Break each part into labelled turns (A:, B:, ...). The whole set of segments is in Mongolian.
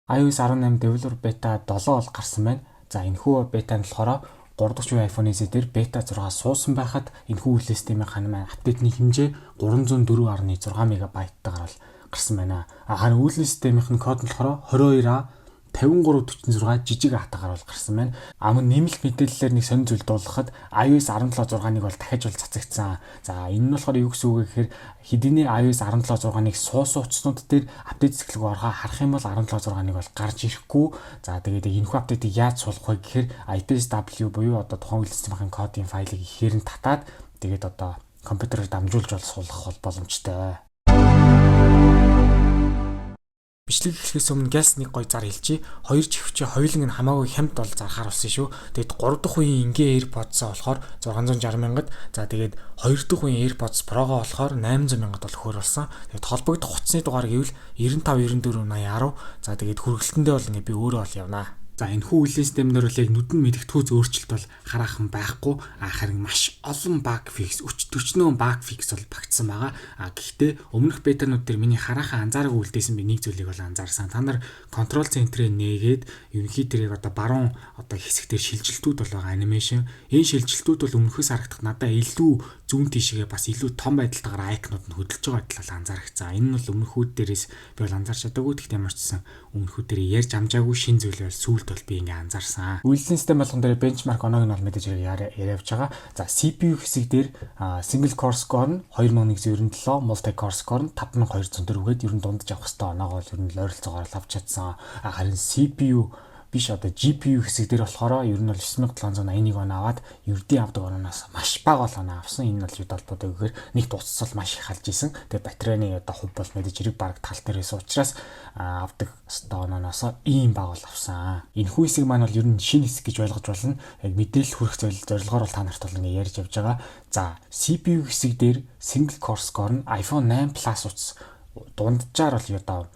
A: iOS 18 Developer Beta 7 бол гарсан байна. За, энэхүү бета нь болохоор 3 дахь үеийн iPhone SE дээр бета 6 суусан байхад энэхүү үйлдлийн системийн хана маань update ны хэмжээ 304.6 мегабайттайгаар бол гарсан байна. А харин үйлдлийн системийнх нь код нь болохоор 22A 5346 жижиг А-тайгаар бол гарсан байна. А мөн нэмэлт мэдээллээр нэг сонин зүйл дуулгахад iOS 17.6-ыг бол дахиж бол цацагдсан. За, энэ нь болохоор юу гэсэн үг вэ гэхээр хэдийнэ iOS 17.6-ыг суусан утаснууд дээр update хэсэг рүү орохоо харах юм бол 17.6-ыг бол гарч ирэхгүй. За, тэгээд энэхүү update ыг яаж суулгах вэ гэхээр IPSW буюу одоо тухайн үйлдлийн системийн кодын файлыг ихээр нь татаад, тэгээд одоо компьютероор дамжуулж бол суулгах бол боломжтой. Бичлэг эхлэхээс өмнө гяс нэг гой зар хэлчихье. Хоёр чихвчээ хоёуланг нь хамаагүй хямд бол зархаар болсон шүү. Тэгээд 3 дахь үеийн энгийн AirPods-аа болохоор 660 мянгад, за, тэгээд 2 дахь үеийн AirPods Pro-гоо болохоор 800 мянгад бол өгөхөр болсон. Тэгээд холбогдох утасны дугаар гэвэл 95 94 80 10. За, тэгээд хүргэлтэндээ бол ингээ би өөрөө бол явнаа. За, энэхүү үйлдлийн системнэр бол яг нүдэнд мэдэгдэхүйц өөрчлөлт бол хараахан байхгүй. А харин маш олон bug fix, өч төчнөө bug fix бол багтсан байгаа. А гэхдээ өмнөх бетанууд дээр миний хараахан анзаараагүй үлдээсэн би нэг зүйлийг бол анзаарсан. Та нар control center ээ нээгээд ерөнхий тэрийг одоо баруун одоо хэсэг дээр шилжилтүүд бол байгаа, animation. Энэ шилжилтүүд бол өмнөхөөс харагдах надаа илүү зүүн тийшээ бас илүү том байдалтайгаар icon ууд нь хөдөлж байгаа талаар анзаарчихсан. Энэ нь бол өмнөхүүд дээрээс би бол анзаарч чадаагүй. Гэхдээ ямар ч гэсэн өмнөхүүд дээр ярьж амжаагүй шин зүйл бол сүүлд бол би ингээ анзаарсан. Үйлдлийн систем болгон дээр benchmark оноог нь бол мэдээж хэрэг яриа явж байгаа. За, CPU хэсэг дээр single core score нь 2197, multi core score нь 5204 гээд ер нь дундаж авах хэвээр оноогоо бол ер нь ойролцоогоор авч чадсан. Харин CPU биш, одоо GPU хэсэг дээр болохоор ер нь бол 9781 он аваад ердийн авдаг оноос маш бага бол оноо авсан. Энэ нь бол юуд холбоотой гэхээр нэгт утас бол маш их халж исэн. Тэгээ батарейны одоо хувь бол мэдээж хэрэг бараг тал дээр байсан учраас авдаг өстой оноос ийм бага бол авсан. Энэхүү хэсэг маань бол ер нь шинэ хэсэг гэж ойлгож болно. Яг мэдээлэл хүргэх зорилгоор бол та нарт бол ингэ ярьж явж байгаа. За, CPU хэсэг дээр single core score нь iPhone 8 Plus утас дунджаар бол одоо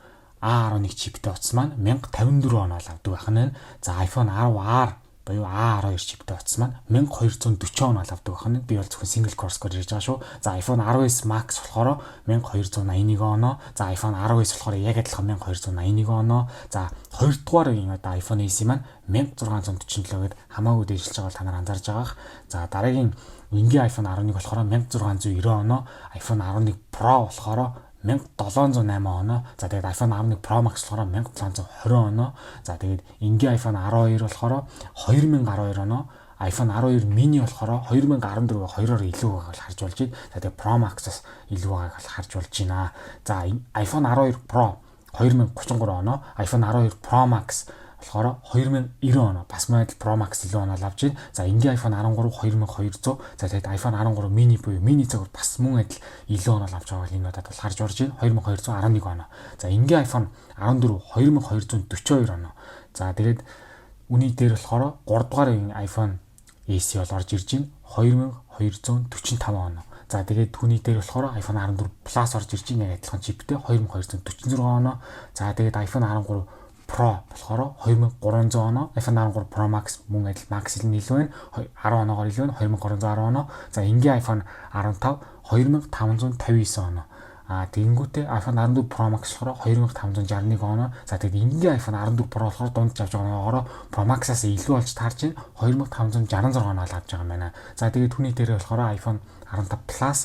A: A11 чиптэй утас маань 1054 оноо авдаг байх нь. За, iPhone 10R буюу A12 чиптэй утас маань 1240 оноо авдаг байх нь. Би бол зөвхөн single core score ярьж байгаа шүү. За, iPhone 10s Max болохоор 1281 оноо. За, iPhone 10s болохоор яг адилхан 1281 оноо. За, хоёрдугаар үеийн одоо iPhone SE маань 1647 гээд хамаагүй дээшилж байгаа та нар анзаарж байгаах. За, дараагийн энгийн iPhone 11 болохоор 1690 оноо, iPhone 11 Pro болохоор 1708 оноо. За, тэгээд iPhone 11 Pro Max болохоор 1720 оноо. За, тэгээд энгийн iPhone 12 болохоор 2012 оноо. iPhone 12 mini болохоор 2014 хоёроор илүү байгааг бол харж болж байна. За, тэгээд Pro Max-аас илүү байгааг бол харж болж байна. За, iPhone 12 Pro 2033 оноо, iPhone 12 Pro Max болохоор 2090 оноо, бас мөн адил Pro Max илүү оноо авч байна. За, энгийн iPhone 13 2200. За, тэгээд iPhone 13 mini буюу mini загвар бас мөн адил илүү оноо авч байгааг энэ удаад бол харж орж байна. 2211 оноо. За, энгийн iPhone 14 2242 оноо. За, тэгээд үүний дээр болохоор 3 дугаар iPhone SE бол орж ирж байна. 2245 оноо. За, тэгээд түүний дээр болохоор iPhone 14 Plus орж ирж байна, яг адилхан чиптэй 2246 оноо. За, тэгээд iPhone 13 Pro болохоор 2300 оноо, iPhone 13 Pro Max мөн адил Max нь илүү байна. 10 оноогоор илүү байна, 2310 оноо. За, энгийн iPhone 15 2559 оноо. А тэгэнгүүтээ iPhone 14 Pro Max болохоор 2561 оноо. За, тэгээд энгийн iPhone 14 Pro болохоор дундаж авч байгаа оноогоор Pro Max-аас илүү болж таарч байна. 2566 оноо авч байгаа юм байна. За, тэгээд түүний дээр болохоор iPhone 15 Plus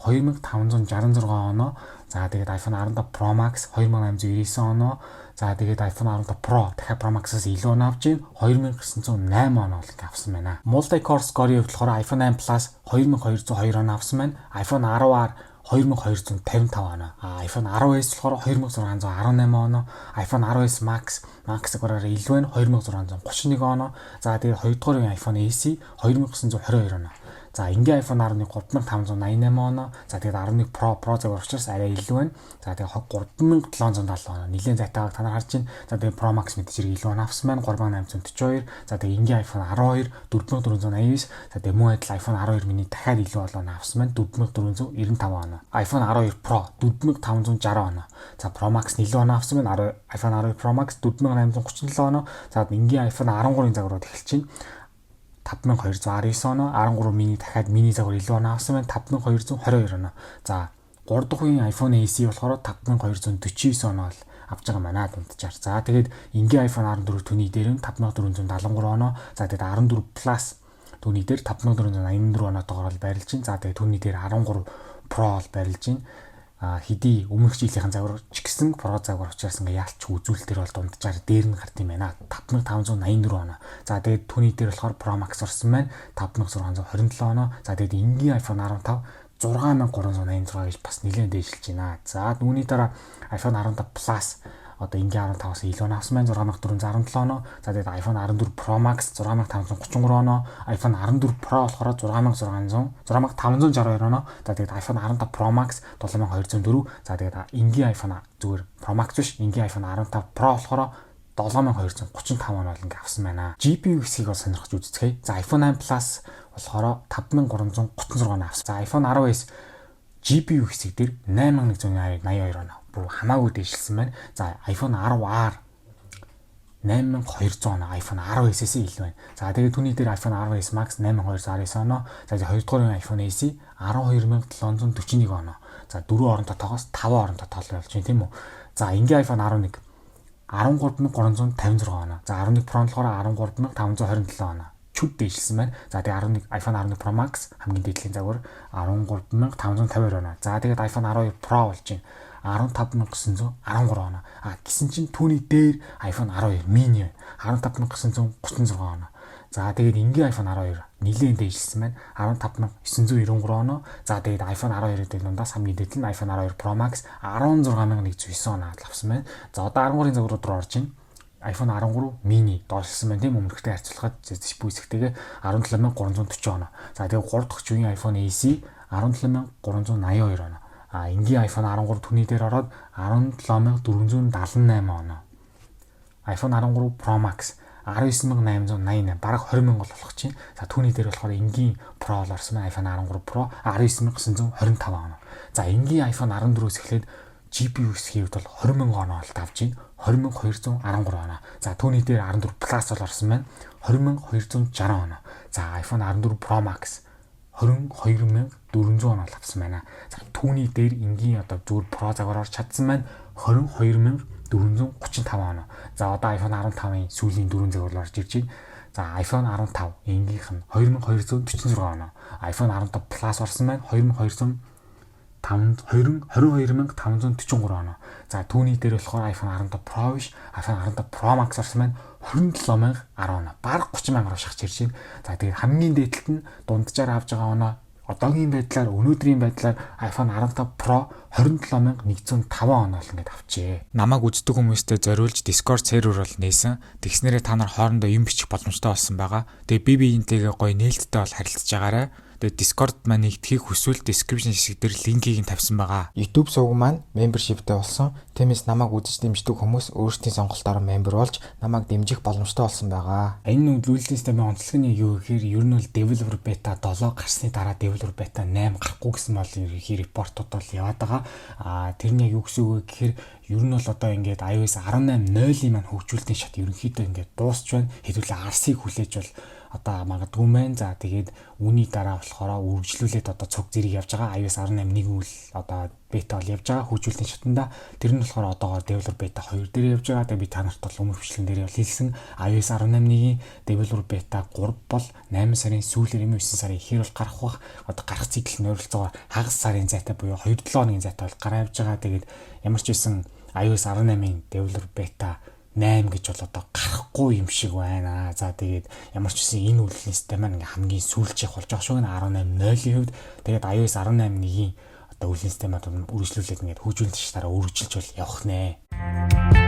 A: 2566 оноо. За, тэгээд iPhone 15 Pro Max 2899 оноо. За, тэгээд iPhone 15 Pro дахиад Pro Max-аас илүү оноо авч байна. 2908 оноо л авсан байна. Multi core score-ийн хувьд болохоор iPhone 8 Plus 2202 оноо авсан байна. iPhone 10R 2255 оноо. А iPhone 10s болохоор 2618 оноо. iPhone 10s Max Max загвараар илүү байна, 2631 оноо. За, тэгээд хоёрдугаар iPhone SE 2922 оноо. За, энгийн iPhone 11 3588 оноо. За, тэгээд 11 Pro Pro загвар учраас арай илүү байна. За, тэгээд 3770 оноо. Нилээн зайтайгааг та нар харж байна. За, тэгээд Pro Max мэдээж хэрэг илүү оноо авсан байна. 3842. За, тэгээд энгийн iPhone 12 4489. За, тэгээд мөн адил iPhone 12 mini дахиад илүү оноо авсан байна. 4495 оноо. iPhone 12 Pro 4560 оноо. За, Pro Max илүү оноо авсан байна. iPhone 12 Pro Max 4837 оноо. За, энгийн iPhone 13-ын загварууд эхэлж байна. 5219 оноо, 13 mini дахиад mini загвар илүү оноо авсан байна, 5222 оноо. За, 3 дахь үеийн iPhone SE болохоор 5249 оноо л авч байгаа манай дунджаар. За, тэгээд энгийн iPhone 14 түүний дээр нь 5473 оноо. За, тэгээд 14 Plus түүний дээр 5484 оноотойгоор бол байрлаж байна. За, тэгээд түүний дээр 13 Pro бол байрлаж байна. Хэдий өмнөх жилийнхэн загвар ч гэсэн Pro загвар учраас ингээ яалч үзүүлэлтээр бол дунджаар дээр нь гард юм байна. 5584 оноо. За, тэгээд түүний дээр болохоор Pro Max орсон байна. 5627 оноо. За, тэгээд энгийн iPhone 15 6386 гэж бас нэлээд дээшилж байна. За, үүний дараа iPhone 15 Plus одоо энгийн 15-аас илүү авсан байна, 6417 оноо. За, тэгээд iPhone 14 Pro Max 6533 оноо, iPhone 14 Pro болохоор 6600 6562 оноо. За, тэгээд iPhone 15 Pro Max 7204. За, тэгээд энгийн iPhone, зүгээр Pro Max биш, энгийн iPhone 15 Pro болохоор 7235 оноо ингээ авсан байна. GPU хэсгийг бол сонирхож үзцгээе. За, iPhone 8 Plus болохоор 5336 оноо авсан. За, iPhone 10s GPU хэсэг дээр 8182 оноо. Бүр хамаагүй дээшилсэн байна. За, iPhone 10R 8200 оноо, iPhone 10s-ээс илүү байна. За, тэгээд түүний дээр iPhone 10s Max 8219 оноо. За, хоёрдугаар iPhone SE 12741 оноо. За, 4 орон тоотоогоос 5 орон тоотоо болж байна, тийм үү. За, энгийн iPhone 11 13356 оноо. За, 11 Pro нь болохоор 13527 оноо. Чүд дээшилсэн байна. За, тэгээ 11 iPhone 11 Pro Max хамгийн дээдлийн загвар 13552 оноо. За, тэгээд iPhone 12 Pro болж байна. 15913 оноо. А гисэн чинь түүний дээр iPhone 12 mini 15936 оноо. За, тэгээд энгийн iPhone 12 нэлээд дээшилсэн байна. 15993 оноо. За, тэгээд iPhone 12-ийн дундаас хамгийн дээд нь iPhone 12 Pro Max 16109 оноо авсан байна. За, одоо 13-ын загварууд руу орж байна. iPhone 13 mini доошлсон байна, тийм, өмнөхтэй харьцуулахад CPU хэсэгтэйгээ 17340 оноо. За, тэгээд 3 дахь үеийн iPhone SE 17382 оноо. А энгийн iPhone 13 түүний дээр ороод 17478 оноо. iPhone 13 Pro Max 19888, бараг 20,000 бол болох чинь. За, түүний дээр болохоор энгийн Pro л орсон байна. iPhone 13 Pro 19925 оноо. За, энгийн iPhone 14-өөс эхлээд GPU хэсгийн хувьд бол 20,000 оноо л давж байна. 20213 оноо. За, түүний дээр 14 Plus бол орсон байна. 20260 оноо. За, iPhone 14 Pro Max 22400 оноо авсан байна. За, түүний дээр энгийн одоо зүгээр Pro загвар орж чадсан байна. 22435 оноо. За, одоо iPhone 15-ын сүүлийн дөрвөн загвар орж ирж байна. За, iPhone 15 энгийнх нь 2246 оноо. iPhone 15 Plus орсон байна. 2200 5 22543 оноо. За, түүний дээр болохоор iPhone 15 Pro биш, iPhone 15 Pro Max орсон байна. 27010 оноо. Бараг 30 мянга руу шахаж ирж байна. За, тэгээд хамгийн дээдлэлт нь дунджаар авч байгаа оноо одоогийн байдлаар, өнөөдрийн байдлаар iPhone 15 Pro 27105 оноо л ингээд авчээ.
B: Намайг үздэг хүмүүстээ зориулж Discord сервер бол нээсэн. Тэгснээрээ та нар хоорондоо юм бичих боломжтой болсон байгаа. Тэгээ би биентэйгээ гоё нээлттэй бол харилцаж байгаарай. Тэгээ Discord маань нэгдэхийг хүсвэл description хэсэг дээр линкийг нь тавьсан байгаа.
C: YouTube сувг маань membership-тэй болсон. Тиймээс намайг үзэж дэмждэг хүмүүс өөрсдийн сонголтоор member болж намайг дэмжих боломжтой болсон байгаа.
A: Энэ үйлдлийн системийн онцлог нь юу гэхээр ер нь бол developer beta 7 гарсны дараа developer beta 8 гарахгүй гэсэн бол ерөнхий report ууд бол яваад байгаа. А тэр нь яг юу гэсэн үг вэ гэхээр ер нь бол одоо ингээд iOS 18.0-ийн маань хөгжүүлэлтийн шат ерөнхийдөө ингээд дуусч байна. Хэдүүлээ RC-г хүлээж бол одоо магадгүй мэн. За, тэгээд үүний дараа болохоор үргэлжлүүлээд одоо цуг зэрэг явж байгаа iOS 18.1 үйл одоо бета бол явж байгаа хөгжүүлэлтийн шатанда. Тэр нь болохоор одоогоор developer beta 2 дээр явж байгаа. Тэгээд би та нарт бол өмнөх бичлэгэн дээр бол хэлсэн, iOS 18.1-ийн developer beta 3 бол 8 сарын сүүлээр юм 9 сарын эхээр бол гарах бах. Одоо гарах цикл нь ойролцоогоор хагас сарын зайтай буюу 2-7 хоногийн зайтай бол гараа явж байгаа. Тэгээд ямар ч байсан iOS 18-ын developer beta 8 гэж бол одоо гарахгүй юм шиг байна. За, тэгээд ямар ч үсэн энэ үйлдлийн систем маань ингээ хамгийн сүүлчийнх болж байгаа шүү. 18.0-ийн хувьд тэгээд iOS 18.1-ийн одоо үйлдлийн системээ үргэлжлүүлээд ингээд хөгжүүлэлт дараа үргэлжилж бол явах нэ.